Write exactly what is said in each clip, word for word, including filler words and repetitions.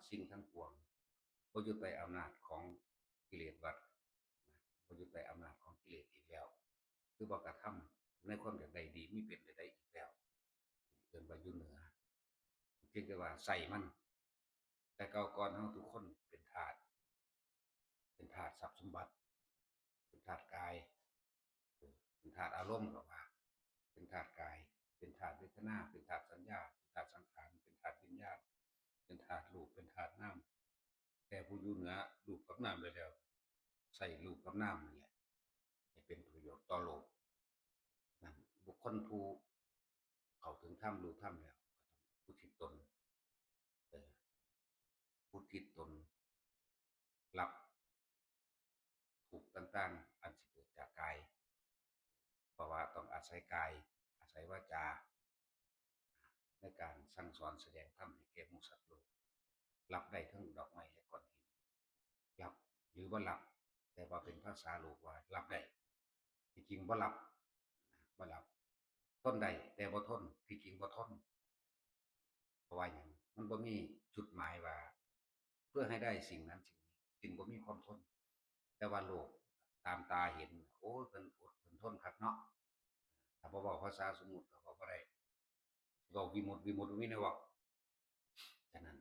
สิ่งทั้งปวงบ่อยู่ใต้อำนาจของกิเลสวัฏนะ บ่อยู่ใต้อำนาจของกิเลสอีกแล้ว คือบ่กระทำในความอยากได้ดี มีเป็นได้ได้อีกแล้ว เอิ้นว่าอยู่เหนือ เพียงแต่ว่าใส่มัน แต่เก่าก่อนเฮาทุกคนเป็นทาส เป็นทาสทรัพย์สมบัติ เป็นทาสกาย เป็นทาสอารมณ์ก็ว่า เป็นทาสกาย เป็นทาสเวทนา เป็นทาสสัญญา เป็นทาสสังขาร เป็นทาสวิญญาณ เป็นทาสรูป เป็นทาสนาม แต่ผู้อยู่เหนือรูปกับนามได้แล้ว ใส่รูปกับนามนั่นแหละ ให้เป็นประโยชน์ต่อโลก นั่น บุคคลผู้เข้าถึงธรรม รู้ธรรมแล้ว ก็ต้องอุทิศตน เออ อุทิศตน รับทุกข์ต่างๆ อันสิเกิดจากกาย เพราะว่าต้องอาศัยกาย อาศัยวาจา ในการสั่งสอนแสดงธรรมให้แก่หมู่สัตว์โลก รับได้ทั้งดอกไม้และก้อนหิน รับหรือบ่รับ แต่ว่าเป็นภาษาโลกว่ารับได้ ที่จริงบ่รับ บ่รับ ทนได้ แต่บ่ทน ที่จริงบ่ทน เพราะว่าหยัง มันบ่มีจุดหมายว่า เพื่อให้ได้สิ่งนั้นสิ่งนี้ จึงบ่มีความทน แต่ว่าโลกตามตาเห็น โอ้ย เพิ่นอดเพิ่นทนคักเนาะ ถ้าบ่เว้าภาษาสมมุติก็เว้าบ่ได้ เว้าวิมุตติ วิมุตติบ่มีแนวเว้า ฉะนั้น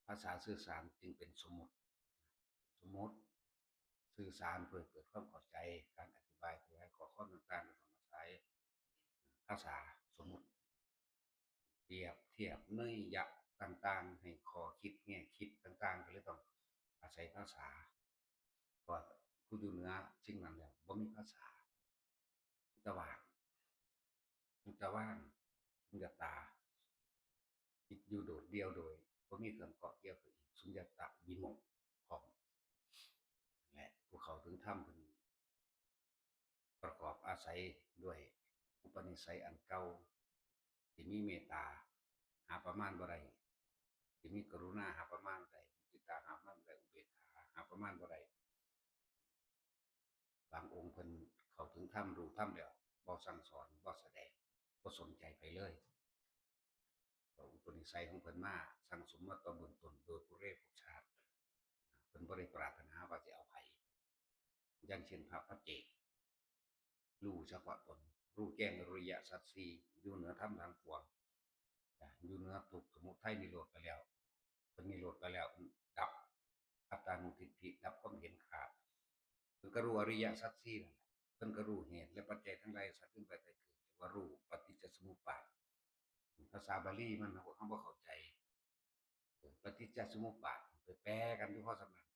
ภาษาสื่อสารจึงเป็นสมมุติ สมมุติ สื่อสารเพื่อเกิดความเข้าใจ การอธิบายขยายข้อความต่างๆ ก็ต้องอาศัยภาษาสมมุติ เปรียบเทียบนัยยะต่างๆ ให้ข้อคิดแง่คิดต่างๆ ก็เลยต้องอาศัยภาษา เพราะผู้อยู่เหนือสิ่งนั้นแล้วบ่มีภาษา แต่ว่า แต่ว่าสุญญตา จิตอยู่โดดเดี่ยวโดยบ่มีเครื่องเกาะเกี่ยวกับอีก สุญญตาวิโมกข์พร้อม และผู้เข้าถึงธรรมเพิ่นประกอบอาศัยด้วยอุปนิสัยอันเก่า ที่มีเมตตา หาประมาณบ่ได้ ที่มีกรุณา หาประมาณบ่ได้ มุทิตา หาประมาณบ่ได้ อุเบกขา หาประมาณบ่ได้ บางองค์เพิ่นเข้าถึงธรรม รู้ธรรมแล้ว บ่สั่งสอน บ่แสดง บ่สนใจไผเลย ก็อุปนิสัยของเพิ่นมาสั่งสมมาต่อเบื้องต้น โดยปุเรภพชาติ เพิ่นบ่ได้ปรารถนาว่าสิเอาไผ อย่างเช่นพระปัจเจก รู้เฉพาะตน รู้แจ้งอริยสัจสี่ อยู่เหนือธรรมทั้งปวง อยู่เหนือทุกข์สมุทัยนิโรธไปแล้ว เพิ่นนิโรธไปแล้ว ดับอัตตานุทิฏฐิ ดับความเห็นขาด เพิ่นก็รู้อริยสัจสี่นั่นแหละ เพิ่นก็รู้เหตุและปัจจัยทั้งหลายสัตว์ขึ้นไปแต่เกิด เรียกว่ารู้ปฏิจจสมุปบาท ภาษาบาลีมัน เฮาบ่เข้าใจ ปฏิจจสมุปบาท ไปแปลกันอยู่พอส่ำนั้น